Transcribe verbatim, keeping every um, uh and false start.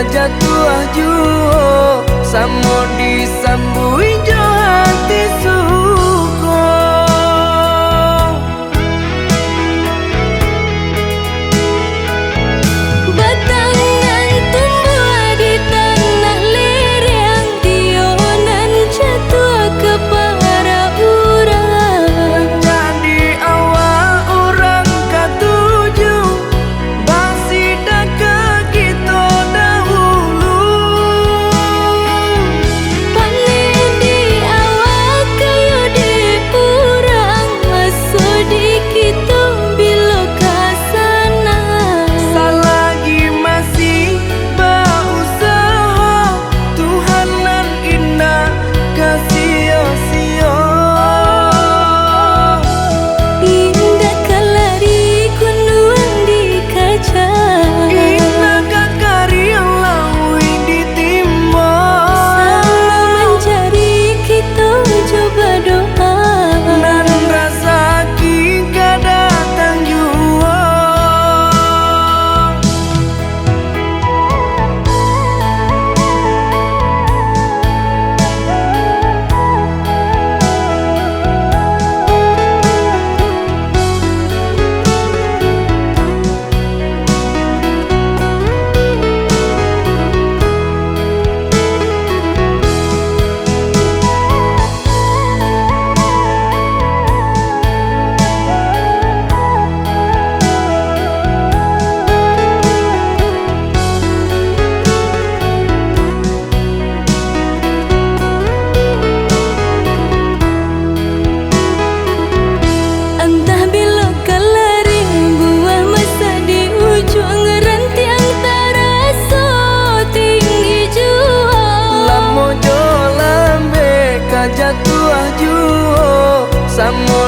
Jatuah juo, samo disambuik jo hati suko. Batang nan tumbuah di tanah lereng, tiyo nan jatuah ka para urang. Jadi awak urang katuju, basidakah kito dahulu. Paneh di awak, kayo di urang, maso di kito bilo ka sana. Salagi masih bausaha, Tuhan nan indak ka sio-sio. Indak ka lari gunuang dikaja, indak ka kariang lauik ditimbo. Samo manjari kito jo badoa, nan razaki ka datang juo. Antah bilo ka lari, buah masak di ujuang, rantiang taraso tinggi juo. Lamo jo lambek ka jatuah juo, samo